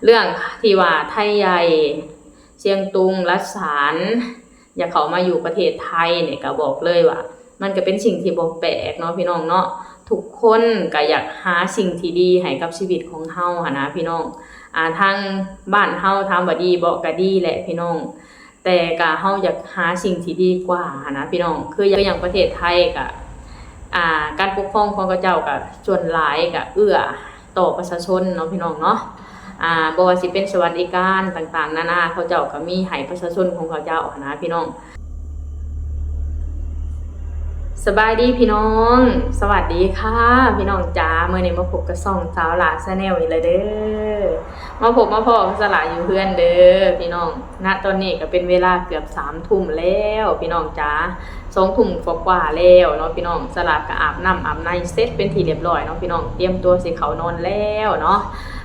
ເລື່ອງທີ່ວ່າໄທໃຫຍ່ ຊຽງຕຸງ ລັດສານ ຢາກເຂົ້າມາຢູ່ປະເທດໄທນີ້ ກໍບອກເລີຍວ່າ ມັນກໍເປັນສິ່ງທີ່ບໍ່ແປກເນາະພີ່ນ້ອງເນາະ. ທຸກຄົນກໍຢາກຫາສິ່ງທີ່ດີໃຫ້ກັບຊີວິດຂອງເຮົາຫັ້ນນະພີ່ນ້ອງ. ອາ ທາງບ້ານເຮົາຖາມວ່າດີບໍ່? ກໍດີແຫຼະພີ່ນ້ອງ, ແຕ່ກະເຮົາຢາກຫາສິ່ງທີ່ດີກວ່າຫັ້ນນະພີ່ນ້ອງ. ຄື ຄືຢ່າງປະເທດໄທກະ ອ່າ ການປົກຄອງຂອງເຂົາເຈົ້າກະສ່ວນຫຼາຍກະເອື້ອຕໍ່ປະຊາຊົນເນາະພີ່ນ້ອງເນາະ. ອ່າ ບໍ່ວ່າຊິເປັນສະຫວັດດີການຕ່າງໆນານາ ເຂົາເຈົ້າກະມີໃຫ້ປະຊາຊົນຂອງເຂົາເຈົ້າຫັ້ນນະພີ່ນ້ອງ. ສະບາຍດີພີ່ນ້ອງ, ສະຫວັດດີຄ່ະພີ່ນ້ອງຈ໋າ. ມື້ນີ້ມາພົບກັບຊ່ອງສາວຫຼ້າ Channel ອີກແລ້ວເດີ້. ມາພົບມາພໍ້ກັບສາວຫຼ້າຢູ່ເຮືອນເດີ້ພີ່ນ້ອງ. ນະຕອນນີ້ກໍເປັນເວລາເກືອບສາມທຸ່ມແລ້ວພີ່ນ້ອງຈ໋າ, ສອງທຸ່ມກວ່າໆແລ້ວເນາະພີ່ນ້ອງ. ສາວຫຼ້າກໍອາບນ້ຳອາບໃນເສັດເປັນທີ່ຮຽບຮ້ອຍເນາະພີ່ນ້ອງ, ຕຽມຕົວຊິເຂົ້ານອນແລ້ວເນາະ.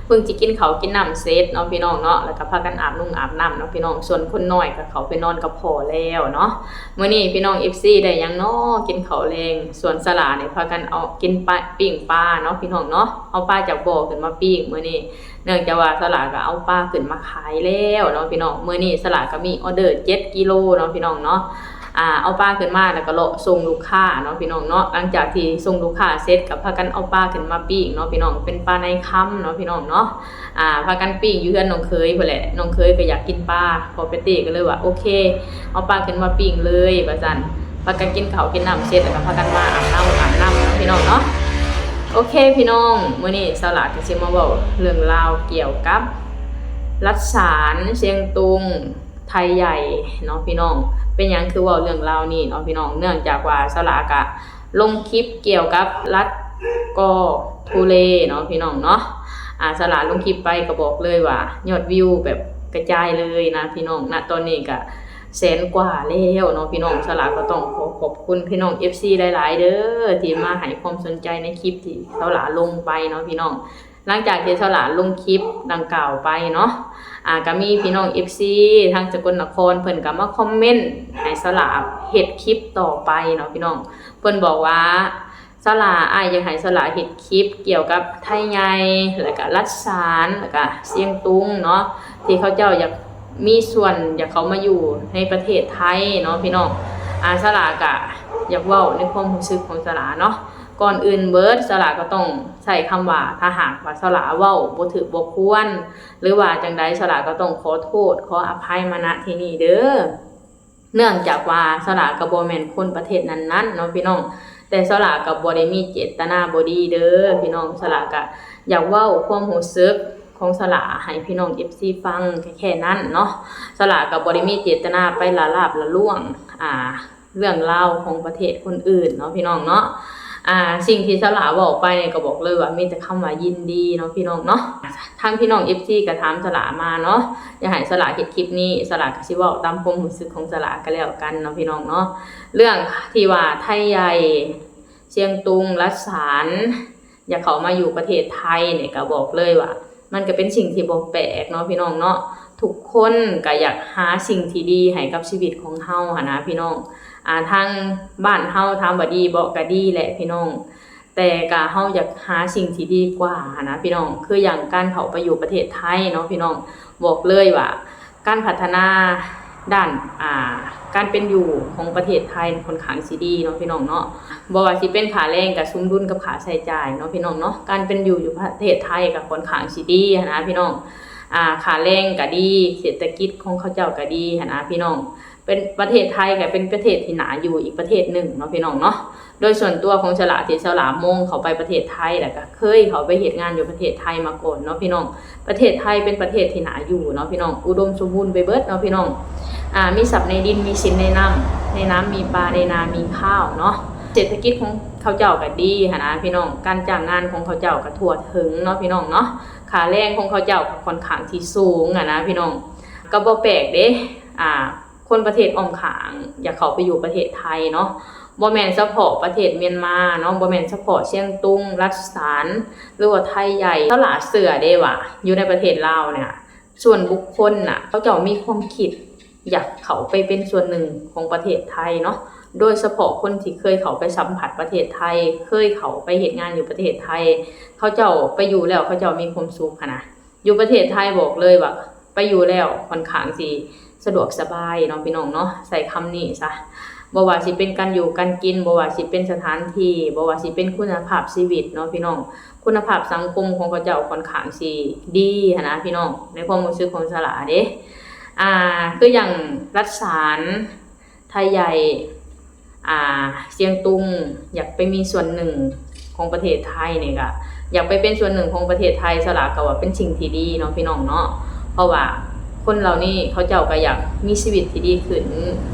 ເພິ່ງຊິກິນເຂົ້າກິນນ້ຳເສັດເນາະພີ່ນ້ອງເນາະ, ແລ້ວກໍພາກັນອາບນຸ່ງອາບນ້ຳເນາະພີ່ນ້ອງ. ສ່ວນຄົນນ້ອຍກໍເຂົ້າໄປນອນກັບພໍ່ແລ້ວເນາະ. ມື້ນີ້ພີ່ນ້ອງ ເອັຟຊີ ໄດ້ຫຍັງເນາະ ກິນເຂົ້າແລງ? ສ່ວນສາວຫຼ້ານີ້ພາກັນເອົາກິນປາ ປີ້ງປາເນາະພີ່ນ້ອງເນາະ, ເອົາປາຈາກບໍ່ຂຶ້ນມາປີ້ງມື້ນີ້. ເນື່ອງຈາກວ່າສາວຫຼ້າກໍເອົາປາຂຶ້ນມາຂາຍແລ້ວເນາະພີ່ນ້ອງ. ມື້ນີ້ສາວຫຼ້າກໍມີອອເດີເຈັດກິໂລເນາະພີ່ນ້ອງເນາະ. ອ່າ ເອົາປາຂຶ້ນມາແລ້ວກໍເລາະສົ່ງລູກຄ້າເນາະພີ່ນ້ອງເນາະ. ຫຼັງຈາກທີ່ສົ່ງລູກຄ້າເສັດ ກໍພາກັນເອົາປາຂຶ້ນມາປີ້ງເນາະພີ່ນ້ອງ, ເປັນປາໄນຄຳເນາະພີ່ນ້ອງເນາະ. ອ່າ ພາກັນປີ້ງຢູ່ເຮືອນນ້ອງເຂີຍພຸ້ນແຫຼະ, ນ້ອງເຂີຍກໍຢາກກິນປາ, ພໍ່ປາເຕ້ກໍເລີຍວ່າ ໂອເຄ ເອົາປາຂຶ້ນມາປີ້ງເລີຍວ່າຊັ້ນ. ພາກັນກິນເຂົ້າກິນນ້ຳເສັດ ແລ້ວກໍພາກັນມາອາບນ້ຳອາບນ້ຳເນາະພີ່ນ້ອງເນາະ. ໂອເຄພີ່ນ້ອງ, ມື້ນີ້ສາວຫຼ້າກໍຊິມາເວົ້າເລື່ອງລາວກ່ຽວກັບລັດສານ ຊຽງຕຸງ ໄທໃຫຍ່ເນາະພີ່ນ້ອງ. ເປັນຫຍັງຄືເວົ້າເລື່ອງລາວນີ້ເນາະພີ່ນ້ອງ? ເນື່ອງຈາກວ່າສາວຫຼ້າກະລົງຄລິບກ່ຽວກັບລັດກໍທຸເລເນາະພີ່ນ້ອງເນາະ. ອາ ສາວຫຼ້າລົງຄລິບໄປກໍບອກເລີຍວ່າຍອດວິວແບບກະຈາຍເລີຍນະພີ່ນ້ອງ, ນະຕອນນີ້ກະແສນກວ່າແລ້ວເນາະພີ່ນ້ອງ. ສາວຫຼ້າກໍຕ້ອງຂໍຂອບຄຸນພີ່ນ້ອງ ເອັຟຊີ ຫຼາຍໆເດີ້ ທີ່ມາໃຫ້ຄວາມສົນໃຈໃນຄລິບທີ່ສາວຫຼ້າລົງໄປເນາະພີ່ນ້ອງ. ຫຼັງຈາກທີ່ສາວຫຼ້າລົງຄລິບດັ່ງກ່າວໄປເນາະ ອາ ກໍມີພີ່ນ້ອງ ເອັຟຊີ ທາງສະກົນນະຄອນ ເພິ່ນກໍມາຄອມເມັນໃຫ້ສາວຫຼ້າເຮັດຄລິບຕໍ່ໄປເນາະພີ່ນ້ອງ. ເພິ່ນບອກວ່າ ສາວຫຼ້າ ອ້າຍຢາກໃຫ້ສາວຫຼ້າເຮັດຄລິບກ່ຽວກັບໄທໃຫຍ່ ແລ້ວກະລັດສານ ແລ້ວກະຊຽງຕຸງເນາະ ທີ່ເຂົາເຈົ້າຢາກມີສ່ວນ ຢາກເຂົ້າມາຢູ່ໃນປະເທດໄທເນາະພີ່ນ້ອງ. ອາ ສາວຫຼ້າກະຢາກເວົ້າໃນຄວາມຮູ້ສຶກຂອງສາວຫຼ້າເນາະ. ກ່ອນອື່ນເບີດ ສາວຫຼ້າກໍຕ້ອງໃຊ້ຄຳວ່າ ຖ້າຫາກວ່າສາວຫຼ້າເວົ້າບໍ່ຖືກບໍ່ຄວນ ຫຼືວ່າຈັ່ງໃດ ສາວຫຼ້າກໍຕ້ອງຂໍໂທດ ຂໍອະໄພມາ ນະ ທີ່ນີ້ເດີ້. ເນື່ອງຈາກວ່າສາວຫຼ້າກໍບໍ່ແມ່ນຄົນປະເທດນັ້ນໆເນາະພີ່ນ້ອງ, ແຕ່ສາວຫຼ້າກໍບໍ່ໄດ້ມີເຈດຕະນາບໍ່ດີເດີ້ພີ່ນ້ອງ. ສາວຫຼ້າກໍຢາກເວົ້າຄວາມຮູ້ສຶກຂອງສາວຫຼ້າໃຫ້ພີ່ນ້ອງ ເອັຟຊີ ຟັງແຄ່ນັ້ນເນາະ. ສາວຫຼ້າກໍບໍ່ໄດ້ມີເຈດຕະນາໄປລະລາບລະລວງ ອ່າ ເລື່ອງລາວຂອງປະເທດຄົນອື່ນເນາະພີ່ນ້ອງເນາະ. ອ່າ ສິ່ງທີ່ສາວຫຼ້າເວົ້າໄປນີ້ກໍບອກເລີຍວ່າມີແຕ່ຄຳວ່າຍິນດີເນາະພີ່ນ້ອງເນາະ. ທາງພີ່ນ້ອງ ເອັຟຊີ ກໍຖາມສາວຫຼ້າມາເນາະ, ຢາກໃຫ້ສາວຫຼ້າເຮັດຄລິບນີ້, ສາວຫຼ້າກໍຊິເວົ້າຕາມຄວາມຮູ້ສຶກຂອງສາວຫຼ້າກໍແລ້ວກັນເນາະພີ່ນ້ອງເນາະ. ເລື່ອງທີ່ວ່າໄທໃຫຍ່ ຊຽງຕຸງ ລັດສານ ຢາກເຂົ້າມາຢູ່ປະເທດໄທນີ້ ກໍບອກເລີຍວ່າ ມັນກໍເປັນສິ່ງທີ່ບໍ່ແປກເນາະພີ່ນ້ອງເນາະ. ທຸກຄົນກໍຢາກຫາສິ່ງທີ່ດີໃຫ້ກັບຊີວິດຂອງເຮົາຫັ້ນນະພີ່ນ້ອງ. ອ່າ ທາງບ້ານເຮົາຖາມວ່າດີບໍ່? ກໍດີແຫຼະພີ່ນ້ອງ, ແຕ່ກໍເຮົາຢາກຫາສິ່ງທີ່ດີກວ່າຫັ້ນນະພີ່ນ້ອງ. ຄືຢ່າງການເຂົ້າໄປຢູ່ປະເທດໄທເນາະພີ່ນ້ອງ, ບອກເລີຍວ່າ ການພັດທະນາດ້ານ ອ່າ ການເປັນຢູ່ຂອງປະເທດໄທຂ້ອນຂ້າງຊິດີເນາະພີ່ນ້ອງເນາະ. ບໍ່ວ່າຊິເປັນຄ່າແຮງກໍສົມດຸນກັບຄ່າໃຊ້ຈ່າຍເນາະພີ່ນ້ອງເນາະ. ການເປັນຢູ່ຢູ່ປະເທດໄທກໍຂ້ອນຂ້າງຊິດີຫັ້ນນະພີ່ນ້ອງ. ອ່າ ຄ່າແຮງກໍດີ, ເສດຖະກິດຂອງເຂົາເຈົ້າກໍດີຫັ້ນນະພີ່ນ້ອງ. ເປັນ ປະເທດໄທກໍເປັນປະເທດທີ່ໜ້າຢູ່ອີກປະເທດໜຶ່ງເນາະພີ່ນ້ອງເນາະ. ໂດຍສ່ວນຕົວຂອງສາວຫຼ້າ ທີ່ສາວຫຼ້າມອງເຂົ້າໄປປະເທດໄທ ແລ້ວກໍເຄີຍເຂົ້າໄປເຮັດງານຢູ່ປະເທດໄທມາກ່ອນເນາະພີ່ນ້ອງ. ປະເທດໄທເປັນປະເທດທີ່ໜ້າຢູ່ເນາະພີ່ນ້ອງ, ອຸດົມສົມບູນໄປເບິດເນາະພີ່ນ້ອງ. ອ່າ ມີຊັບໃນດິນ, ມີສິນໃນນ້ຳ, ໃນນ້ຳມີປາ, ໃນນາມີຂ້າວເນາະ. ເສດຖະກິດຂອງເຂົາເຈົ້າກໍດີຫັ້ນນະພີ່ນ້ອງ, ການຈ້າງງານຂອງເຂົາເຈົ້າກໍທົ່ວເຖິງເນາະພີ່ນ້ອງເນາະ. ຄ່າແຮງຂອງເຂົາເຈົ້າກໍຂ້ອນຂ້າງທີ່ສູງຫັ້ນນະພີ່ນ້ອງ. ກໍບໍ່ແປກເດ້ ອ່າ ຄົນປະເທດອ້ອມຂ້າງຢາກເຂົ້າໄປຢູ່ປະເທດໄທເນາະ. ບໍ່ແມ່ນສະເພາະປະເທດມຽນມາເນາະ, ບໍ່ແມ່ນສະເພາະຊຽງຕຸງ, ລັດສານ ຫຼືວ່າໄທໃຫຍ່. ສາວຫຼ້າເຊື່ອເດ້ວ່າ ຢູ່ໃນປະເທດລາວເນ່ຍ ສ່ວນບຸກຄົນນະ ເຂົາເຈົ້າມີຄວາມຄິດຢາກເຂົ້າໄປເປັນສ່ວນໜຶ່ງຂອງປະເທດໄທເນາະ. ໂດຍສະເພາະຄົນທີ່ເຄີຍເຂົ້າໄປສຳຜັດປະເທດໄທ, ເຄີຍເຂົ້າໄປເຮັດງານຢູ່ປະເທດໄທ, ເຂົາເຈົ້າໄປຢູ່ແລ້ວ ເຂົາເຈົ້າມີຄວາມສຸກຫັ້ນນະ. ຢູ່ປະເທດໄທບອກເລີຍວ່າໄປຢູ່ແລ້ວຂ້ອນຂ້າງຊິສະດວກສະບາຍເນາະ ພີ່ນ້ອງເນາະ, ໃຊ້ຄຳນີ້ຊະ. ບໍ່ວ່າຊິເປັນການຢູ່ການກິນ, ບໍ່ວ່າຊິເປັນສະຖານທີ່, ບໍ່ວ່າຊິເປັນຄຸນນະພາບຊີວິດເນາະ ພີ່ນ້ອງ, ຄຸນນະພາບສັງຄົມຂອງເຂົາເຈົ້າຂ້ອນຂ້າງຊິດີຫັ້ນນະ ພີ່ນ້ອງ, ໃນຄວາມຮູ້ສຶກຂອງສາລາເດ້. ອ່າ ຄືຢ່າງລັດສານ ໄທໃຫຍ່ ອ່າ ຊຽງຕຸງ ຢາກໄປມີສ່ວນໜຶ່ງຂອງປະເທດໄທນີ້ກະ ຢາກໄປເປັນສ່ວນໜຶ່ງຂອງປະເທດໄທ, ສາລາກະວ່າເປັນສິ່ງທີ່ດີເນາະ ພີ່ນ້ອງເນາະ, ເພາະວ່າຄົນເຫຼົ່ານີ້ເຂົາເຈົ້າກະຢາກມີຊີວິດທີ່ດີຂຶ້ນ,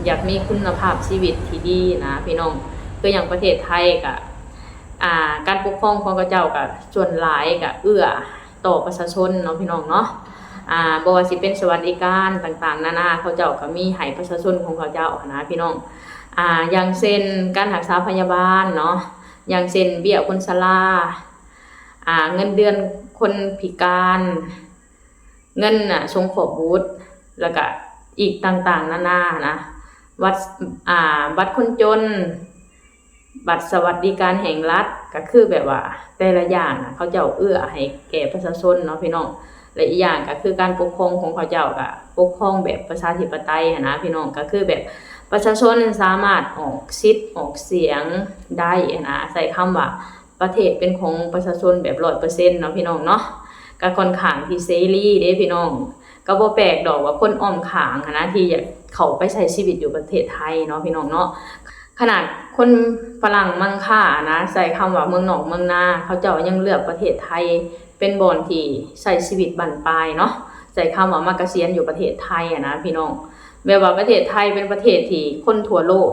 ຢາກມີຄຸນນະພາບຊີວິດທີ່ດີນະ ພີ່ນ້ອງ. ຄືຢ່າງປະເທດໄທກະ ອ່າ ການປົກຄອງຂອງເຂົາເຈົ້າກະສ່ວນຫຼາຍກະເອື້ອຕໍ່ປະຊາຊົນເນາະ ພີ່ນ້ອງເນາະ. ອ່າ ບໍ່ວ່າຊິເປັນສະຫວັດດີການຕ່າງໆນານາ ເຂົາເຈົ້າກະມີໃຫ້ປະຊາຊົນຂອງເຂົາເຈົ້າຫັ້ນນະ ພີ່ນ້ອງ. ອ່າ ຢ່າງເຊັ່ນ ການຮັກສາພະຍາບານເນາະ, ຢ່າງເຊັ່ນ ເບ້ຍຄົນຊະລາ, ອ່າ ເງິນເດືອນຄົນພິການ, ເງິນ ອ່າ ສົງເຄາະບຸດ ແລ້ວກະອີກຕ່າງໆນານານະ, ບັດ ອ່າ ບັດຄົນຈົນ, ບັດສະຫວັດດີການແຫ່ງລັດ, ກະຄືແບບວ່າແຕ່ລະຢ່າງນະ ເຂົາເຈົ້າເອື້ອໃຫ້ແກ່ປະຊາຊົນເນາະ ພີ່ນ້ອງ. ແລະ ອີກຢ່າງກະຄືການປົກຄອງຂອງເຂົາເຈົ້າກະປົກຄອງແບບປະຊາທິປະໄຕຫັ້ນນະ ພີ່ນ້ອງ, ກະຄືແບບປະຊາຊົນສາມາດອອກສິດອອກສຽງໄດ້ຫັ້ນນະ, ໃຊ້ຄຳວ່າ ປະເທດເປັນຂອງປະຊາຊົນແບບຮ້ອຍເປີເຊັນເນາະ ພີ່ນ້ອງເນາະ, ກະຂ້ອນຂ້າງທີ່ເສລີເດ້ ພີ່ນ້ອງ. ກະບໍ່ແປກດອກວ່າຄົນອ້ອມຂ້າງຫັ້ນນະ ທີ່ຢາກເຂົ້າໄປໃຊ້ຊີວິດຢູ່ປະເທດໄທເນາະ ພີ່ນ້ອງເນາະ. ຂະໜາດຄົນຝຣັ່ງມັງຄ່ານະ ໃຊ້ຄຳວ່າເມືອງນອກເມືອງນາ ເຂົາເຈົ້າຍັງເລືອກປະເທດໄທເປັນບ່ອນທີ່ໃຊ້ຊີວິດບັ້ນປາຍເນາະ, ໃຊ້ຄຳວ່າມາກະສຽນຢູ່ປະເທດໄທຫັ້ນນະ ພີ່ນ້ອງ. ແບບວ່າປະເທດໄທເປັນປະເທດທີ່ຄົນທົ່ວໂລກ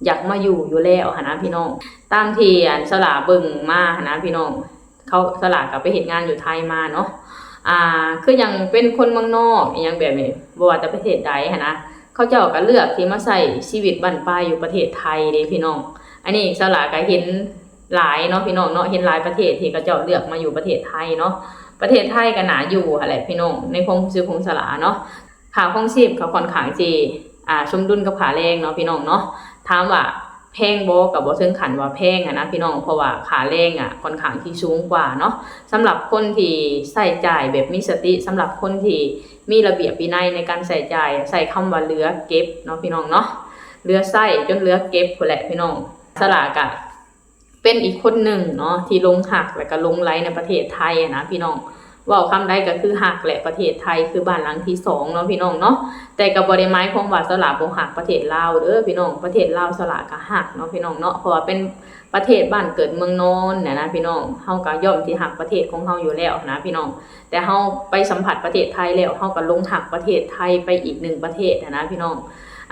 ຢາກມາຢູ່ຢູ່ແລ້ວຫັ້ນນະ ພີ່ນ້ອງ. ຕາມທີ່ ອັນ ສາລາເບິ່ງມາຫັ້ນນະ ພີ່ນ້ອງ, ເຂົາ ສາລາກະໄປເຮັດງານຢູ່ໄທມາເນາະ. ອ່າ ຄືຢ່າງເປັນຄົນເມືອງນອກອີ່ຫຍັງແບບນີ້ ບໍ່ວ່າແຕ່ປະເທດໃດຫັ້ນນະ ເຂົາເຈົ້າກະເລືອກທີ່ມາໃຊ້ຊີວິດບັ້ນປາຍຢູ່ປະເທດໄທເດ້ ພີ່ນ້ອງ. ອັນນີ້ສາລາກະເຫັນຫຼາຍເນາະ ພີ່ນ້ອງເນາະ, ເຫັນຫຼາຍປະເທດທີ່ເຂົາເຈົ້າເລືອກມາຢູ່ປະເທດໄທເນາະ. ປະເທດໄທກະໜ້າຢູ່ຫັ້ນແຫຼະ ພີ່ນ້ອງ, ໃນຄວາມຮູ້ສຶກຂອງສາລາເນາະ. ຄ່າຄອງຊີບເຂົາຂ້ອນຂ້າງຊິ ອ່າ ສົມດຸນກັບຄ່າແຮງເນາະ ພີ່ນ້ອງເນາະ. ຖາມວ່າແພງບໍ່? ກະບໍ່ເຖິງຂັ້ນວ່າແພງຫັ້ນນະ ພີ່ນ້ອງ, ເພາະວ່າຄ່າແຮງອະຂ້ອນຂ້າງທີ່ສູງກວ່າເນາະ. ສຳລັບຄົນທີ່ໃຊ້ຈ່າຍແບບມີສະຕິ, ສຳລັບຄົນທີ່ມີລະບຽບວິໄນໃນການໃຊ້ຈ່າຍ, ໃຊ້ຄຳວ່າເຫຼືອເກັບເນາະ ພີ່ນ້ອງເນາະ, ເຫຼືອໃຊ້ຈົນເຫຼືອເກັບພຸ້ນແຫຼະ ພີ່ນ້ອງ. ສາລາກະ ເປັນອີກຄົນໜຶ່ງເນາະ ທີ່ຫຼົງຮັກ ແລະກະຫຼົງໄຫຼໃນປະເທດໄທຫັ້ນນະ ພີ່ນ້ອງ. ເວົ້າຄຳໃດກະຄືຮັກແຫຼະ ປະເທດໄທຄືບ້ານຫຼັງທີສອງເນາະ ພີ່ນ້ອງເນາະ. ແຕ່ກະບໍ່ໄດ້ໝາຍຄວາມວ່າສາລາບໍ່ຮັກປະເທດລາວເດີ ພີ່ນ້ອງ, ປະເທດລາວສາລາກະຮັກເນາະ ພີ່ນ້ອງເນາະ, ເພາະວ່າເປັນປະເທດບ້ານເກີດເມືອງນອນຫັ້ນນະ ພີ່ນ້ອງ. ເຮົາກະຍ່ອມທີ່ຮັກປະເທດຂອງເຮົາຢູ່ແລ້ວຫັ້ນນະ ພີ່ນ້ອງ, ແຕ່ເຮົາໄປສຳຜັດປະເທດໄທແລ້ວ ເຮົາກະຫຼົງຮັກປະເທດໄທໄປອີກໜຶ່ງປະເທດຫັ້ນນະ ພີ່ນ້ອງ.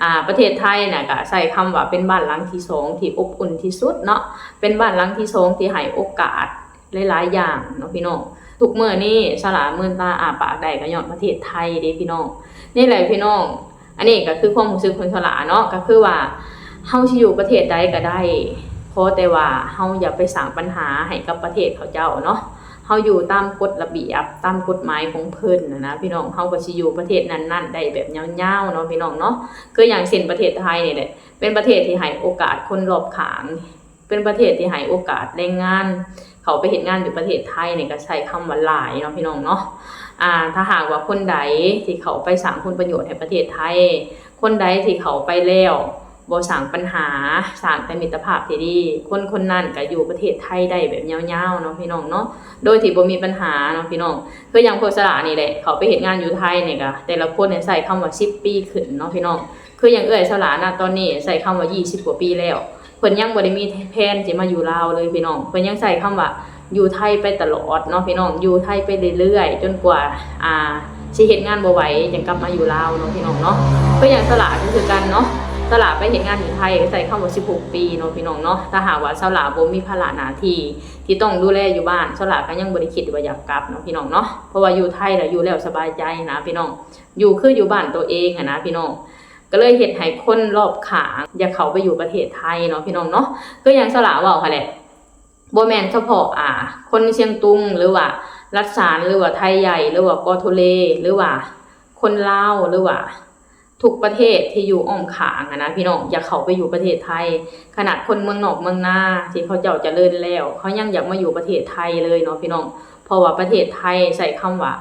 ອ່າ ປະເທດໄທນະ ກະໃຊ້ຄຳວ່າເປັນບ້ານຫຼັງທີສອງທີ່ອົບອຸ່ນທີ່ສຸດເນາະ, ເປັນບ້ານຫຼັງທີສອງທີ່ໃຫ້ໂອກາດຫຼາຍໆຢ່າງເນາະ ພີ່ນ້ອງ. ທຸກມື້ນີ້ສາລາມືນຕາອ້າປາກໄດ້ກະຍ້ອນປະເທດໄທເດ້ ພີ່ນ້ອງ. ນີ້ແຫຼະ ພີ່ນ້ອງ, ອັນນີ້ກະຄືຄວາມຮູ້ສຶກຂອງສາລາເນາະ, ກະຄືວ່າເຮົາຊິຢູ່ປະເທດໃດກະໄດ້ ຂໍແຕ່ວ່າເຮົາຢ່າໄປສ້າງບັນຫາໃຫ້ກັບປະເທດເຂົາເຈົ້າເນາະ. ເຮົາຢູ່ຕາມກົດລະບຽບ ຕາມກົດໝາຍຂອງເພິ່ນຫັ້ນນະ ພີ່ນ້ອງ, ເຮົາກະຊິຢູ່ປະເທດນັ້ນໆໄດ້ແບບຍາວໆເນາະ ພີ່ນ້ອງເນາະ. ຄືຢ່າງເຊັ່ນປະເທດໄທນີ້ແຫຼະ ເປັນປະເທດທີ່ໃຫ້ໂອກາດຄົນລອບຂ້າງ, ເປັນປະເທດທີ່ໃຫ້ໂອກາດແຮງງານເຂົ້າໄປເຮັດງານຢູ່ປະເທດໄທນີ້ ກະໃຊ້ຄຳວ່າຫຼາຍເນາະ ພີ່ນ້ອງເນາະ. ອ່າ ຖ້າຫາກວ່າຄົນໃດທີ່ເຂົ້າໄປສ້າງຜົນປະໂຫຍດໃຫ້ປະເທດໄທ, ຄົນໃດທີ່ເຂົ້າໄປແລ້ວ ບໍ່ສ້າງບັນຫາ, ສ້າງແຕ່ມິດຕະພາບທີ່ດີ, ຄົນຄົນນັ້ນກະຢູ່ປະເທດໄທໄດ້ແບບຍາວໆເນາະ ພີ່ນ້ອງເນາະ, ໂດຍທີ່ບໍ່ມີບັນຫາເນາະ ພີ່ນ້ອງ. ຄືຢ່າງພວກສາລານີ້ແຫຼະ ເຂົ້າໄປເຮັດງານຢູ່ໄທນີ້ກະ ແຕ່ລະຄົນນີ້ໃຊ້ຄຳວ່າສິບປີຂຶ້ນເນາະ ພີ່ນ້ອງ. ຄືຢ່າງເອື້ອຍສາລານະ ຕອນນີ້ໃຊ້ຄຳວ່າຊາວກວ່າປີແລ້ວ, ເພິ່ນຍັງບໍ່ໄດ້ມີແຜນຊິມາຢູ່ລາວເລີຍ ພີ່ນ້ອງ. ເພິ່ນຍັງໃຊ້ຄຳວ່າ ຢູ່ໄທໄປຕະຫຼອດເນາະ ພີ່ນ້ອງ, ຢູ່ໄທໄປເລື້ອຍໆ ຈົນກວ່າ ອ່າ ຊິເຮັດງານບໍ່ໄຫວ ຈັ່ງກັບມາຢູ່ລາວເນາະ ພີ່ນ້ອງເນາະ. ຄືຢ່າງສາລາກະຄືກັນເນາະ, ສາລາໄປເຮັດງານຢູ່ໄທກະໃຊ້ຄຳວ່າສິບຫົກປີເນາະ ພີ່ນ້ອງເນາະ. ຖ້າຫາກວ່າສາລາບໍ່ມີພາລະໜ້າທີ່ທີ່ຕ້ອງດູແລຢູ່ບ້ານ, ສາລາກະຍັງບໍ່ໄດ້ຄິດວ່າຢາກກັບເນາະ ພີ່ນ້ອງເນາະ, ເພາະວ່າຢູ່ໄທລະຢູ່ແລ້ວສະບາຍໃຈນະ ພີ່ນ້ອງ, ຢູ່ຄືຢູ່ບ້ານໂຕເອງຫັ້ນນະ ພີ່ນ້ອງ. ກະເລີຍເຮັດໃຫ້ຄົນລອບຂ້າງຢາກເຂົ້າໄປຢູ່ປະເທດໄທເນາະ ພີ່ນ້ອງເນາະ. ຄືຢ່າງສາລາເວົ້າຫັ້ນແຫຼະ ບໍ່ແມ່ນສະເພາະ ອ່າ ຄົນຊຽງຕຸງ ຫຼືວ່າລັດສານ ຫຼືວ່າໄທໃຫຍ່ ຫຼືວ່າກໍໂທເລ ຫຼືວ່າຄົນລາວ ຫຼືວ່າທຸກປະເທດທີ່ຢູ່ອ້ອມຂ້າງຫັ້ນນະ ພີ່ນ້ອງ, ຢາກເຂົ້າໄປຢູ່ປະເທດໄທ. ຂະໜາດຄົນເມືອງນອກເມືອງນາທີ່ເຂົາເຈົ້າຈະເລີນແລ້ວ ເຂົາຍັງຢາກມາຢູ່ປະເທດໄທເລີຍເນາະ ພີ່ນ້ອງ, ເພາະວ່າປະເທດໄທໃຊ້ຄຳວ່າ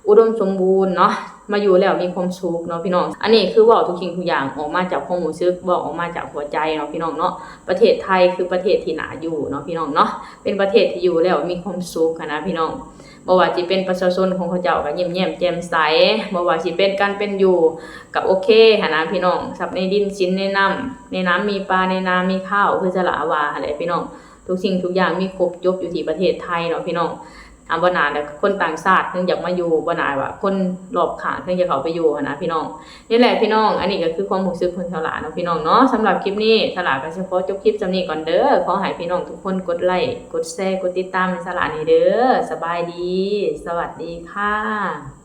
ອຸດົມສົມບູນເນາະ ມາຢູ່ແລ້ວມີຄວາມສຸກເນາະພີ່ນ້ອງ. ອັນນີ້ຄືເວົ້າທຸກສິ່ງທຸກຢ່າງອອກມາຈາກຄວາມຮູ້ສຶກ ເວົ້າອອກມາຈາກຫົວໃຈເນາະພີ່ນ້ອງເນາະ. ປະເທດໄທຄືປະເທດທີ່ໜ້າຢູ່ເນາະພີ່ນ້ອງເນາະ ເປັນປະເທດທີ່ຢູ່ແລ້ວມີຄວາມສຸກຫັ້ນນະພີ່ນ້ອງ. ບໍ່ວ່າຊິເປັນປະຊາຊົນຂອງເຂົາເຈົ້າກໍຍິ້ມແຍ້ມແຈ່ມໃສ ບໍ່ວ່າຊິເປັນການເປັນຢູ່ກໍໂອເຄຫັ້ນນະພີ່ນ້ອງ. ຊັບໃນດິນສິນໃນນ້ຳ ໃນນ້ຳມີປາ ໃນນາມີຂ້າວ ຄືສະຫຼາວ່າຫັ້ນແຫຼະພີ່ນ້ອງ. ທຸກສິ່ງທຸກຢ່າງມີຄົບຈົບຢູ່ທີ່ປະເທດໄທເນາະພີ່ນ້ອງ. ອາ ບໍ່ໜ້າແລ້ວຄົນຕ່າງຊາດເຖິງຢາກມາຢູ່ ບໍ່ໜ້າວ່າຄົນລອບຂ້າງເຖິງຈະເຂົ້າໄປຢູ່ຫັ້ນນະພີ່ນ້ອງ. ນີ້ແຫຼະພີ່ນ້ອງ ອັນນີ້ກໍຄືຄວາມຮູ້ສຶກຂອງສາລາເນາະພີ່ນ້ອງເນາະ. ສຳລັບຄລິບນີ້ ສາລາກໍຊິຂໍຈົບຄລິບສ່ຳນີ້ກ່ອນເດີ. ຂໍໃຫ້ພີ່ນ້ອງທຸກຄົນກົດໄລ ກົດແຊ ກົດຕິດຕາມໃຫ້ສາລາແດ່ເດີ. ສະບາຍດີ ສະຫວັດດີຄ່ະ.